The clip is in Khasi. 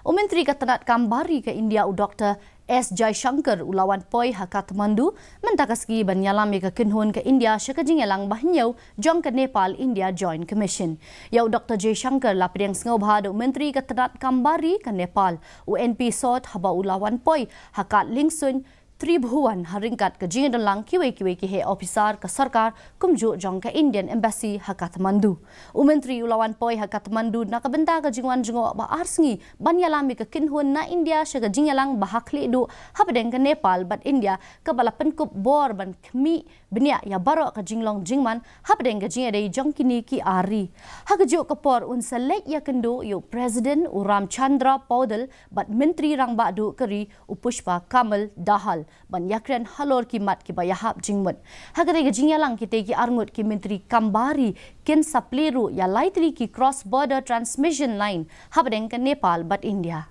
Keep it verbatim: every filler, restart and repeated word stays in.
U Myntri ka tnad kam bar ri ka India u Dr S Jaishankar u la wan poi ha Kathmandu mynta ka sngi ban ïalam ïa ka kynhun ka India sha ka jingïalang ba hynñiew jong ka Nepal India Joint Commission. Ïa u Dr Jaishankar la pdiang sngewbha da u Myntri ka tnad kam bar ri ka Nepal u N P Sood haba u la wan poi ha Katlingsuin Tribhuvan ha ryngkat ka jingïadonlang kiwei kiwei ki heh ophisar ka sorkar kumjuh jong ka Indian Embassy ha Kathmandu. U Myntri u la wan poi ha Kathmandu na ka bynta ka jingwan jngoh ba ar sngi ban ïalam ïa ka kynhun na India sha ka jingïalang ba ha khlieh duh hapdeng ka Nepal bad India kaba la pynkup bor ban khmih bniah ïa baroh ka jinglong jingman hapdeng ka jingïadei jong kine ki ar ri. Ha kajuh ka por un sa leit ïakynduh ïa u President u Ramchandra Paudel bad Myntri Rangbah Duh ka ri u Pushpa Kamal Dahal ban ïakren halor ki mat kiba ïahap jingmut. Ha katei ka jingïalang kitei ki arngut ki Myntri kam bar ri kin sa plie ruh ïa lai tylli ki cross border transmission line hapdeng ka Nepal bad India.